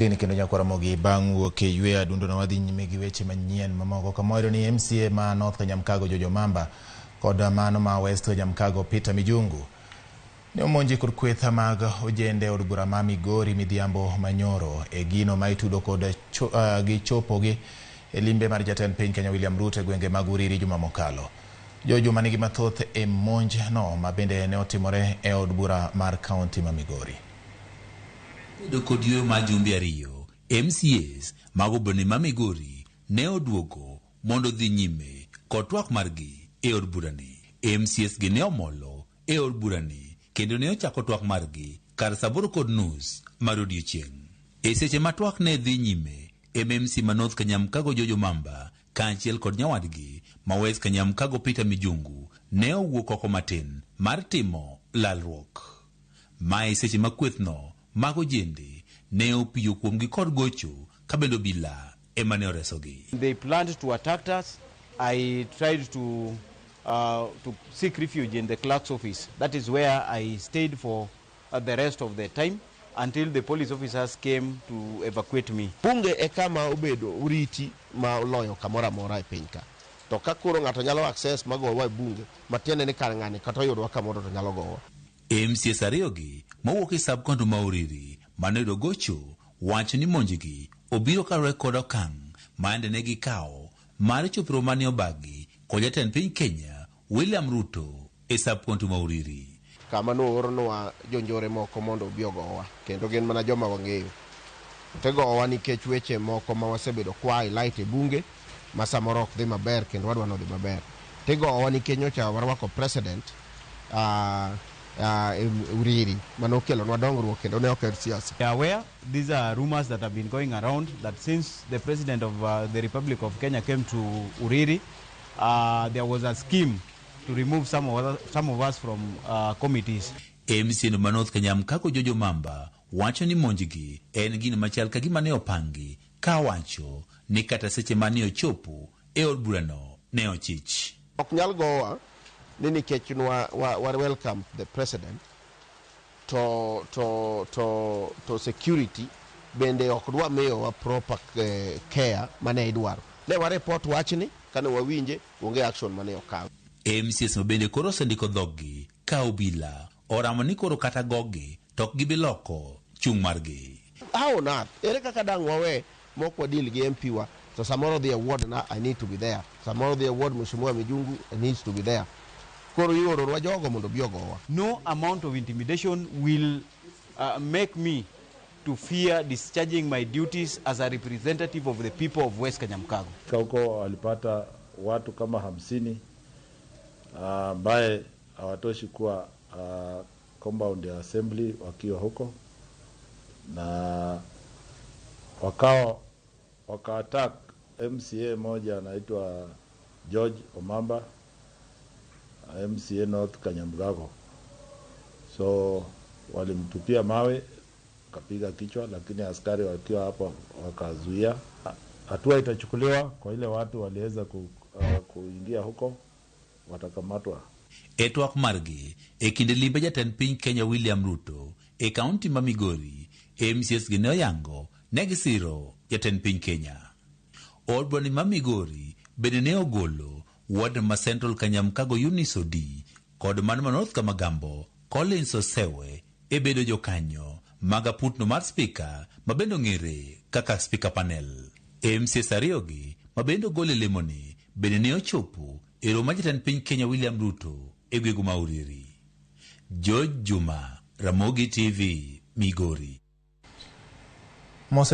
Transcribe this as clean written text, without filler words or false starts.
Gini kendo nyakwa Ramogi bang' wuok e yweyo adundo no wadhi nyime gi weche manyien mamoko kamoro ni MCA ma North Kanyamkago Jojo Mamba kod mano ma West Kanyamkago Peter Mijungu ne omonji kod kweth mag ojende od bura ma Migori midhiambo manyoro e gino ma itudo kod gi chopogi e limbe mar jatend piny Kenya William Ruto e gwenge mag Uriri juma mokalo. Jojo manigi mathoth e monj no ma bende ne otimore e od bura mar kaunti ma Migori. Bedo kod yweyo mar jumbe ariyo, MCAs mag obwene ma Migori ne oduogo mondo odhi nyime kod twak margi e od burani. MCAs gi ne omolo e od burani kendo ne ochako twak margi kar saa 8:30 mar odiechieng'. E seche ma twak ne dhi nyime, MMC ma North Kanyamkago Jojo Mamba kaachiel kod nyawadgi ma West Kanyamkago Peter Mijungu ne owuok oko matin mar timo lalruok. Mae seche ma kwethno mag ojende ne opiyo kuomgi kod gocho ka bende obila ema ne oresogi. They planned to attack us. I tried to seek refuge in the clerk's office. That is where I stayed for the rest of the time until the police officers came to evacuate me. Bunge e kama obedo uriti ma oloyo kamoro amora e piny ka. To ka koro ng'ato nyalo access magowa e bunge, matiende ni kar ng'ani kata oyudwa kamoro to nyalo gowa. MCAs ariyogi mowuok e sub county ma Uriri mane oyudo gocho wacho ni monjgi obiro kaluwore kod okang' ma ne gikawo mar chopo romo mane obagi kod jatend piny Kenya William Ruto e sub county ma Uriri. Kama noornwa jonjore moko mondo obi ogowa, kendo gin mana joma wang'eyo. Tigowa nikech weche moko ma wasebedo kwa highlight e bunge ma samoro ok dhi maber kendo wadwa ni odhi maber. Tigowa nikech nyocha warwako president Uriri manokelonwa dongruok kendo ne ok en siasa. We are aware these are rumors that have been going around that since the president of the Republic of Kenya came to Uriri, there was a scheme to remove some of us from committees. MCA ma North Kanyamkago Jojo Mamba wacho ni monjgi en gino machal ka gima ne opangi ka wacho ni kata seche mane ochopo e od burano ne ochich. Ok nyal gowa ni nikech nwa wa welcome the president to security bende ok dwa miyowa proper care mane idwaro. Ne wa report wachni kane wawinje onge action mane okaw. MCAs ma bende koro osendiko dhoggi ka obila oramo ni koro kata gogi to ok gibi loko chung' margi. How on earth? Ere kaka dang' wawe mok wadeal gi MP wa to samoro dhi e ward na I need to be there. Samoro dhi e ward Mheshimiwa Mijungu I needs to be there. Koro ioronwa jogo mondo obi ogowa. No amount of intimidation will make me to fear discharging my duties as a representative of the people of West Kanyamkago. Huko walipata watu kama 50 ambaye hawatoshi kuwa compound ya assembly wakiwa huko na wakawa waka attack MCA moja anaitwa George Omamba, MCA North Kanyamkago. So walimtupia mawe kapiga kichwa, lakini askari wakiwa hapo wakazuia. Hatua itachukuliwa kwa ile watu waliweza kuingia huko watakamatwa. E twak margi e kinde limbe jatend piny Kenya William Ruto e kaunti ma Migori, MCAs gi ne oyango ne gisiro jatend piny Kenya. Od bura ma Migori bende ne ogolo ward ma Central Kanyamkago Eunice Odi kod mano ma North Kamagambo Collins Osewe e bedo jokanyo mag aputno mar spika ma bende ong'ere kaka speaker panel. MCAs ariyogi ma bende ogol e lemoni bende ne ochopo e romo mar jatend piny Kenya William Ruto e gwenge ma Uriri. George Juma, Ramogi TV, Migori. Mose.